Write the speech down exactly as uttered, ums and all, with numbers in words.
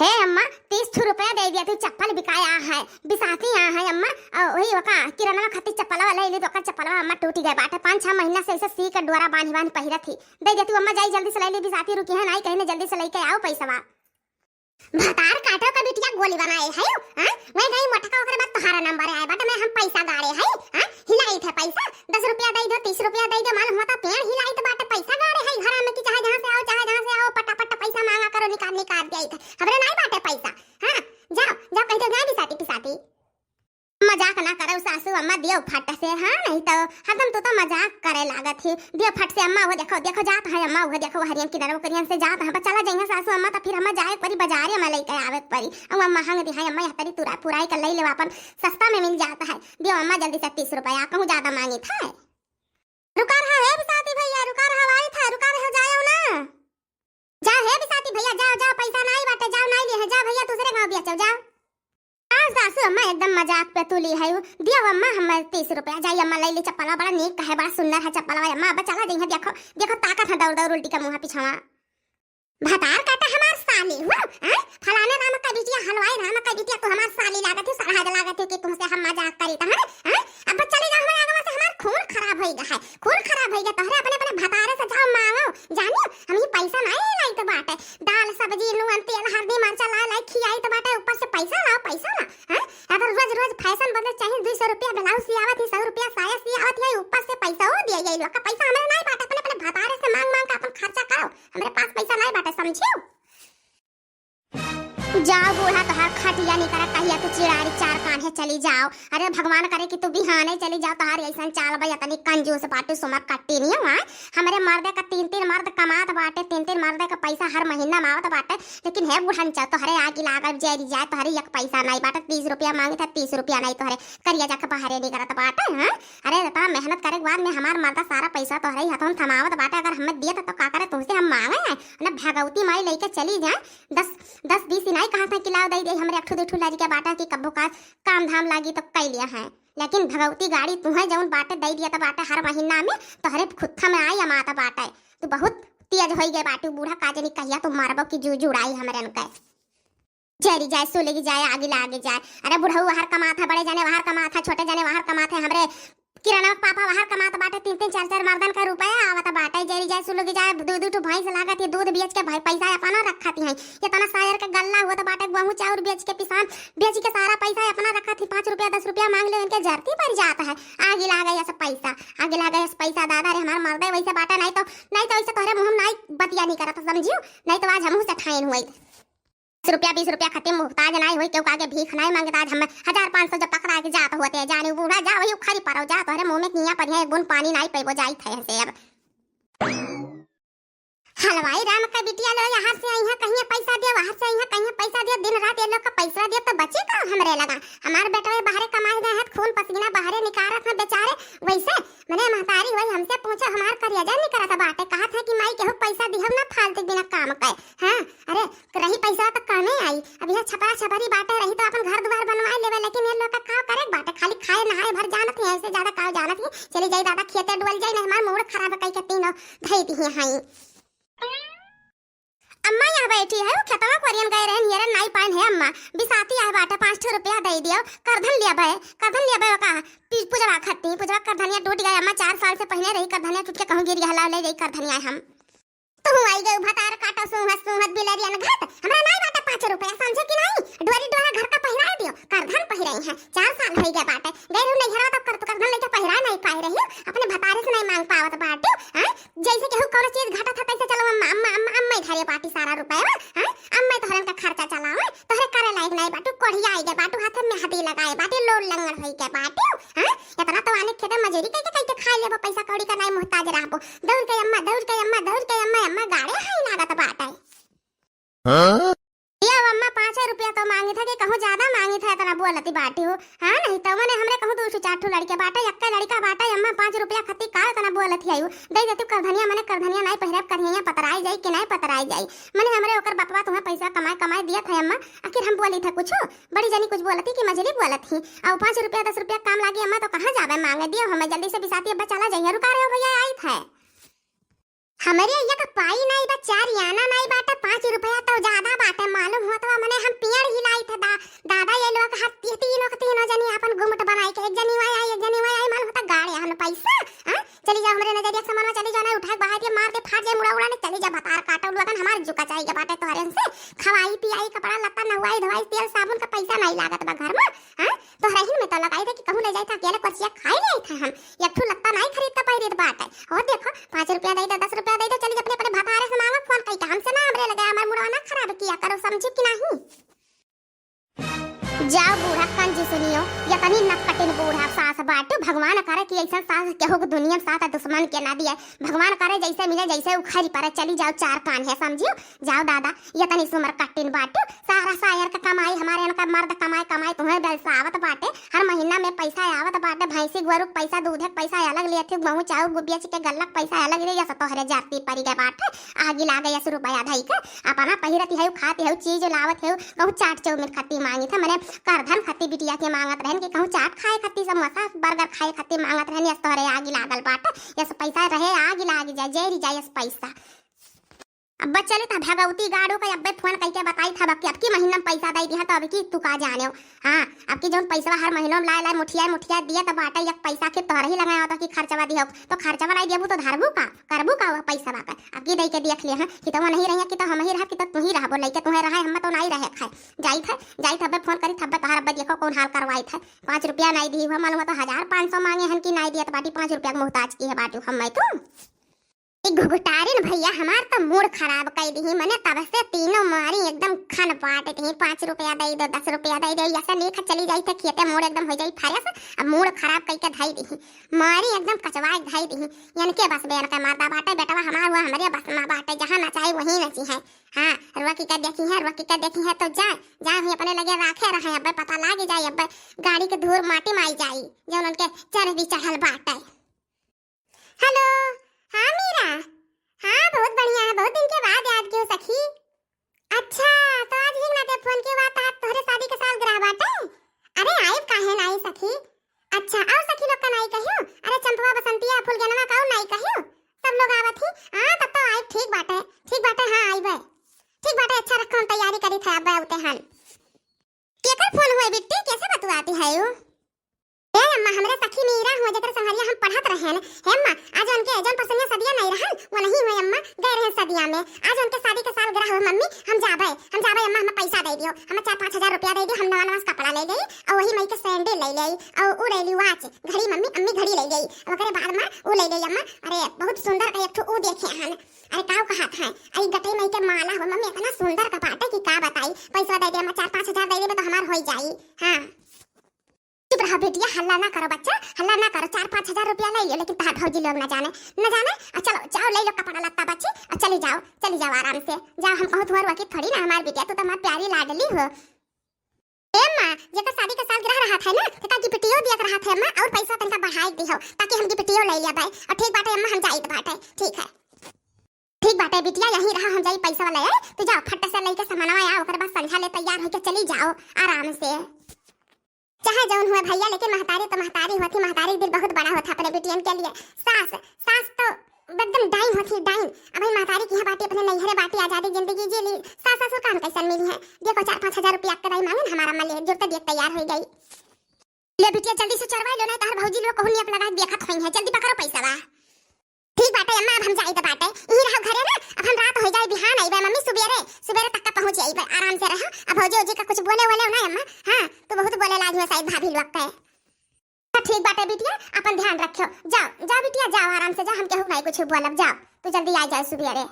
हे अम्मा, तीस ठो रुपया दइ दिया तू, चप्पल बिकाया है, बिसाती आ है अम्मा, अउ वही ओका किराना खातिर चप्पलवा लइ ली, तो ओकर चप्पलवा अम्मा टूटि गए बाटे, पाँच छह महीना से ऐसे सी के डोरा बांधी बांधी पहिरत ही। दइ दिया तू अम्मा, जाई जल्दी से लइ ली, बिसाती रुकी है नाई कहीं, जल्दी से लइके आओ पैसवा। भतार काटो का बिटिया गोली बनाए है, हाँ? वही गई मोटका, ओकरे बाद तोहारा नंबर आए बाटे, मैं हम पैसा गाड़े है, हाँ? हिलाइत है पैसा, दस रुपया दइ दो, तीस रुपया दइ दो, मालूम होता पेड़ हिलाइत बाटे, पैसा गाड़े है घर में कि चाहे जहाँ से आओ, चाहे जहाँ से आओ, पटापट पैसा मांगा करो, निकाल निकाल दिया इधर। हमरे नाई बाटे पैसा। हाँ, जाओ, जाओ, कह दो, "नाई बिसाती पिसाती।" मजाक ना करो सासू अम्मा, दियो फट से, हाँ, नहीं तो हरदम तू तो मजाक करे लागत ही। दियो फट से अम्मा, वो देखो, देखो जात है अम्मा, वो देखो हरियन किनारे ओकरियन से जात है, बस चला जइहे सासू अम्मा, तो फिर हमें जाए परी बाजारे में लेके आवे परी। अउ अम्मा हंग दिहाई अम्मा, यह तरी तुरा पुराई कर लइ लेवा अपन, सस्ता में मिल जात है। दियो अम्मा जल्दी से तीस रुपया, कहूँ ज्यादा मांगी था। रुका रहा है बिसाती भैया, रुका रहा, आई था, रुका रहा, जाओ ना। जाओ हे बिसाती भैया, जाओ, जाओ, पैसा नाई बाटे, जाओ, नाई लिहे, जाओ भैया, दूसरे गाँव बेचो, जाओ। आओ सासू अम्मा एकदम मजाक पे तुली है, दियो अम्मा हमें तीस रुपया, जाई अम्मा लइ ली चप्पलवा, बड़ा नीक है, बड़ा सुंदर है चप्पलवा, अम्मा अब चला जइहे, देखो, देखो ताकत है दौड़ दौड़ उल्टी का मुँहा पिछवा। भतार काटा हमार साली हुआ, हैं? फलाने राम का बिटिया, हलवाई राम का बिटिया, तू हमार साली लागत है, सरहद लागत है कि तुमसे हम मजाक करी था, हैं? हैं? अब चले जाओ हमारे आगवा से, हमार खून खराब होई गा है, खून खराब होई गा। तोहरे अपने, अपने भतारे से जाओ मांगो, जानियो हम ये पैसा नाई लाइत बाटे। दाल, सब्जी, नून, तेल, हल्दी, मरचा ला लाई खियाइत बाटे, ऊपर से पैसा लाओ, पैसा ला, हैं? अगर रोज, रोज फैशन बदले चाहिए, दुई सौ रुपया ब्लाउज सियावत ही, सौ रुपया साया सियावत ही, ऊपर से पैसा हो दिया, ये लोग का पैसा हमारे नाई बाटे, अपने, अपने भतारे से मांग, मांग के अपन खर्चा करो, हमरे पास पैसा नाई बाटे, समझियो? जाओ बूढ़ा, तोहार खटिया नहीं करा, कहिया तू चिड़ारी चार कान्हे चली जाओ। अरे भगवान करे कि तू बिहाने चली जाओ, तोहार ऐसन चाल बा, इतनी कंजूस बाटू, सुमर कट्टी नहीं हुआ। हमरे मर्दे का तीन तीन मर्द कमात बाटे, तीन तीन मर्दे का पैसा हर महीना में आवत बाटे, लेकिन हे बुढ़न चा, तोहरे आगी लागल जरी जाए, तोहरे एक पैसा नहीं बाटे, तीस रुपया मांगी था, तीस रुपया नहीं तोहरे करिया जाके बाहरे नहीं करत बाटे, हाँ? अरे इतना मेहनत करे के बाद में हमार मर्दा सारा पैसा तोहरे ही हथों थमावत बाटे, अगर हमें दिए तो, तो का करे तुमसे हम मांगे हैं? ना भगवती माई लेके चली जाए, दस, दस बीस ही नाई कहा था कि लाओ दे दे, हमरे एक ठो दू ठो लड़का बाटा कि कब्बो का काम धाम लागी तो कई लिया है, लेकिन भगवती गाड़ी तुहे जौन बाटे दे दिया तो बाटे हर महीना में तोहरे खुत्था में आई अमात बाटे। तू बहुत तेज होई गए बाटू बूढ़ा, का जनी कहिया तू मारबो कि जू जुड़ाई हमरे अनके। जरी जाए, सुलगी जाए, आगी लागे जाए। अरे बुढ़ऊ वहार कमात है, बड़े जने वहार कमात है, छोटे जने वहार कमात है, हमरे किराना के पापा वहार कमात बाटे, तीन तीन चार चार मर्दन का रुपया आवत बाटे। जरी जाए, सुलगी जाए, दू दू ठो भैंस लागत है, दूध बेच के भाई पैसा अपना रखत है। इतना सायर के गल्ला होत बाटे, गेहूं चाउर बेच के पिसान बेच के सारा पैसा अपना रखत है। पाँच रुपया दस रुपया मांग ले, उनके जरती पड़ जात है। आगी लागे यस पैसा, आगी लागे यस पैसा। दादा रे हमार मर्दे वैसे बाटे, नहीं तो, नहीं तो ऐसे तोहरे मुंह में नहीं बतिया नहीं करत, समझियो, नहीं तो आज हमहू से ठाइन हुई। दस रुपया बीस रुपया खातिर मोहताज नाई होई, केहू के आगे भीख नाई मांगत। आज हम हजार पाँच सौ जब पकड़ा के जात होते, जाने बूढ़ा जा, वही उखरी परो जा, तोहरे मुंह में किया परिया, एक बूंद पानी नाई पेबो, जाई थे से अब। हलवाई राम का बिटिया लो, यहाँ से यहाँ कहीं पैसा दे, वहाँ से यहाँ कहीं पैसा दे, दिन रात ये लोग का पैसा दे तो बची का हमरे लगा। हमार बेटवे बाहरे कमाए गए हैं, खून पसीना बाहरे निकारत हैं बेचारे। वैसे मने महतारी वही हमसे पूछो, हमार करिया जा निकरत बाटे, कहत है कि माई केहू पैसा दिहब ना फालतू बिना काम के। हाँ, अरे रही पैसा तो कमे आई, अब यह छपरा छपरी बाटे रही तो अपन घर दुआर बनवाए लेवे, लेकिन ये लोग का का करे के बाटे, खाली खाए नहाए भर जानत ही, ऐसे ज्यादा का जानत ही। चली जाई दादा खेते डुअल जाई, नहीं हमार मूड खराब कई के तीनों धई दिए हई। अम्मा यहाँ बैठी है, वो खेतवा कोरियन गए रहे, नियरन नाई पाइन है अम्मा, बिसाती आए बाटे, पाँच ठो रुपया दे दियो, करधन लिया बे, करधन लिया बे, का पी-, पूजवा खत्ती, पूजवा करधनिया टूट गए अम्मा, चार साल से पहले रही करधनिया टूट के कहूँ गिर गया, ला ले जाई करधनिया हम। तू आई गई भतार काटो सूंघत सूंघत बिलरियन घाट, हमरा नाई बाटे पाँच रुपया, समझे कि नहीं? डोरी डोरा घर का पहिराए दियो, करधन पहिराई है, चार साल होई गए बाटे, गए रहू नैहरा तब कर, करधन लेके पहिराए नहीं पाए रही, अपने भतारे से नहीं मांग पावत बाटे, हाँ? जैसे केहू कौनो चीज घटत है तैसे चलो अम्मा, अम्मा, अम्मा, अम्मा ही धरे बाटी सारा रुपया, हाँ? अम्मा ही तोहरन का खर्चा चलावे, तोहरे करे लायक नहीं बाटू, कोढ़िया आई गए बाटू, हाथ में मेहंदी लगाए बाटे, लोर लंगड़ होई गए बाटू, हाँ? इतना तो आने खेते मजूरी कइके, कइके खाई लेबो, पैसा कौड़ी का नाई मोहताज रहबो। दौड़ के अम्मा, दौड़ के अम्मा, दौड़ के अम्मा, अम्मा गाड़े हाई लागत बाटे। हाँ? ये अब अम्मा पाँच रुपया तो मांगी था कि कहूँ ज्यादा मांगी था, इतना बोलती बाटी हो। हाँ, नहीं तो मने हमरे कहूँ दो ठो चार ठो लड़के बाटे, यक्का लड़का बाटे, अम्मा पाँच रुपया खत्ती का इतना बोलती है? दे देती करधनिया, मने करधनिया नाई पहिरब, करधनिया पतराई जाई कि नाई पतराई जाई। मने हमरे ओकर बपवा तुम्हें पैसा कमाए, कमाए दिया था अम्मा, आखिर हम बोली था कुछ? बड़ी जनी कुछ बोलती कि मझली बोलत ही। अब पाँच रुपया दस रुपया काम लागी अम्मा तो कहाँ जाबे मांगे, दियो हमें जल्दी से बिसाती, अब चला जाइए, रुका रहे हो भैया, आई थे। हमरे एक पाई नाई बा, चार आना नाई बाटे, पाँच रुपया तो ज्यादा बाटे, मालूम होत बा मने से खवाई पियाई, कपड़ा लत्ता, नहवाई धोवाई, तेल साबुन का पैसा नाहीं लागत बा घर मा। हाँ, तोहरे ही में तो लगाई थे कि कहूँ ले जाई था, अकेले कुर्सिया खाई ले था हम। एक ठो लत्ता नाहीं खरीद के पहिरित बाटे। और देखो, पाँच रुपया दे दो, दस रुपया दे दो, चली अपने, अपने भतारे से मांगो फोन कई के, हमसे ना हमरे लगे, हमार मुड़वा ना खराब किया करो, समझी कि नाहीं? जाओ बूढ़ा कंजूसनियो, यतनी नकटिन बूढ़ा सास बाटू, भगवान करे कि ऐसन सास केहू के दुनिया में सास दुश्मन के ना दिए। भगवान करे जैसे मिले, जैसे उखरी परे, चली जाओ चार कान है, समझियो। जाओ दादा, यतनी सुमर कटिन बाटू, सारा सायर का कमाई, हमारे इनका मर्द कमाई, कमाई तुम्हें बेलसावत बाटे, हर महीना में पैसा आवत बाटे, भैंसी गोरू के पैसा, दूधे के पैसा अलग लेत हो, गेहूँ चाउर बेच के गल्ला के पैसा अलग ले, यस तोहरे जाती परी गए बाटे, आगी लागे यस रुपया धई के, अपना पहिरत है, खात है, चीज लावत है, कहूँ चाट चौमिन खत्ती मांगी था, मने करधन खत्ती बिटिया के मांगत रहन कि कहूँ चाट खाए खत्ती, समोसा बर्गर खाए खत्ती मांगत रहन, यस तोहरे आगी लागल बाटे, यस पैसा रहे आगी लागी जाए, जरी जाए यस पैसा। अब चले था भगवती गाड़ू का अब्बे फोन कई के बताई था कि अब की महीना में पैसा दे दिया तो अब की तू का जाने हो। हाँ, अब की जौन पैसा हर महीनों में लाए लाए मुठिया मुठिया दिए तो बाटे, एक पैसा के तोहरे ही लगाया होता कि खर्चवा दिहो, तो खर्चवा नाहीं देबू तो धरबू का, करबू का वह पैसा बा का? अब की दे के देख लिया, हाँ, कि तो वो नहीं रहिया कि तो हम ही रहा कि तो तू ही रहबो, लेके तुम्हें रहा हम तो नाहीं रहे खाए। जाई था, जाई था अब्बे फोन करी था अब्बे तोहर अब्बे देखो कौन हाल करवाई था। पाँच रुपया नाहीं दी हुआ, मालूम तो हजार पाँच सौ मांगे हन कि नाहीं दिया तो बाटी पाँच रुपया के मोहताज की है बाटू हम मैं तू। ई घुघुटारिन भैया हमार तो मूड खराब कई दिही, मने तब से तीनों मारी एकदम खन पाट दिही, पाँच रुपया दे दो, दस रुपया दे दो, ऐसा लेखा चली जाई थे खेते, मूड एकदम हो जाई फरेस, अब मूड खराब कई के धई दिही, मारी एकदम कचवाए धई दिही। इनके बस में इनके मर्दा बाटे, बेटवा हमार हुआ हमरे बस में बाटे, जहाँ नचाई वहीं नची है। हाँ, रुआ की का देखी है, रुआ की का देखी है तो जाए, जाए हुई अपने लगे राखे रहे, अब्बे पता लाग जाए, अब्बे गाड़ी के धूर माटी में आई जाई, जौन उनके चर्बी चढ़ल बाटे। हेलो, हाँ मीरा, हाँ बहुत बढ़िया है, बहुत दिन के बाद याद कियो सखी। अच्छा, तो आज ही नाते फोन कियो, बात आज तोहरे शादी के सालगिरह बाटे। अरे आइब काहे नाई सखी। अच्छा, और सखी लोग का नाई कहियो? अरे चंपवा बसंतिया फुलगेनवा का और नाई कहियो? सब लोग आवत ही। हाँ तब तो आइब, ठीक बाटे, ठीक बाटे, हाँ आइबे। ठीक बाटे, अच्छा रखो, हम तैयारी करी थे, अब आउते हन। केकर फोन हुए बिट्टी, कैसे बतुआती है यू? ए अम्मा, हमरे सखी मीरा हुआ, जेकर संगरिया हम पढ़त रहेन। हे अम्मा, आज उनके जौन परसनिया सदिया नहीं रहन, वो नहीं हुए अम्मा, गए रहन सदिया में। आज उनके शादी के सालगिरह हुए मम्मी, हम जाबे, हम जाबे अम्मा, हमें पैसा दे दियो, हमें चार पाँच हजार रुपया दे दियो, हम नवा नवा कपड़ा ले गई और वही मई के सैंडल ले गई और उ ले ली watch, घड़ी मम्मी, अम्मी घड़ी ले गई, ओकरे बाद में उ ले गई अम्मा, अरे बहुत सुंदर का एक ठो उ देखे हन, अरे काव कहत है, अरे गटई मई के माला हो मम्मी, इतना सुंदर का बाटे कि का बताई, पैसा दे दे अम्मा, चार पाँच हजार दे देबे तो हमार हो जाई। हाँ। चुप रहो बिटिया, हल्ला ना करो बच्चा, हल्ला ना करो। चार पाँच हजार रुपया ले लियो, लेकिन तहार भौजी लोग ना जाने, ना जाने। आ चलो, जाओ ले लो कपड़ा लत्ता बच्ची, और चली जाओ, चली जाओ आराम से। जाओ, हम कहूँ तुम्हार वकी थोड़ी ना हमार बिटिया, तू तो हमार प्यारी लाडली हो। ए अम्मा, जेकर शादी के सालगिरह रहत है ना, तो का गिफ्टियो दियत रहत है अम्मा, और पैसा तनका बढ़ाई दिहो, ताकि हम गिफ्टियो ले लिया भाई। और ठीक बाटे अम्मा, हम जाइत बाटे, ठीक है। ठीक बाटे बिटिया, यहीं रहा, हम जाई पैसा वाला है, तू जाओ फट से लेके सामानवा आ, ओकर बाद संझा ले तैयार होके चली जाओ आराम से। चाहे जौन हुए भैया, लेकिन महतारी तो महतारी होती, महतारी के दिल बहुत बड़ा होता अपने बिटियन के लिए। सास, सास तो एकदम डाइन होती, डाइन। अब महतारी की यहाँ बाटी, अपने नैहरे बाटी, आजादी जिंदगी जी ली, सास ससुर काम कैसन मिली है? देखो चार पाँच हजार रुपया के दाई मांगन, हमारा मले जुरते देख तैयार हो गई। ले बिटिया जल्दी से चरवाई लो, नहीं तोहर भौजी लोग कहूँ नियप लगा के देखत होई है, जल्दी पकड़ो पैसा बा। ठीक बाटे अम्मा, अब हम जाइत बाटे, यहीं रहो घरे ना, अब हम रात हो जाए, बिहान आइबे मम्मी, सुबेरे, सुबेरे तक का पहुँच आइबे, आराम से रहो। अब भौजी ओजी का कुछ बोले वोले ना अम्मा, हाँ, तू बहुत बोले लागी हो शायद भाभी लोग के। तो ठीक बाटे बिटिया, अपन ध्यान रखियो, जाओ, जाओ बिटिया, जाओ आराम से जाओ, हम केहू नहीं कुछ बोलब, जाओ, तू जल्दी आ जाओ सुबेरे।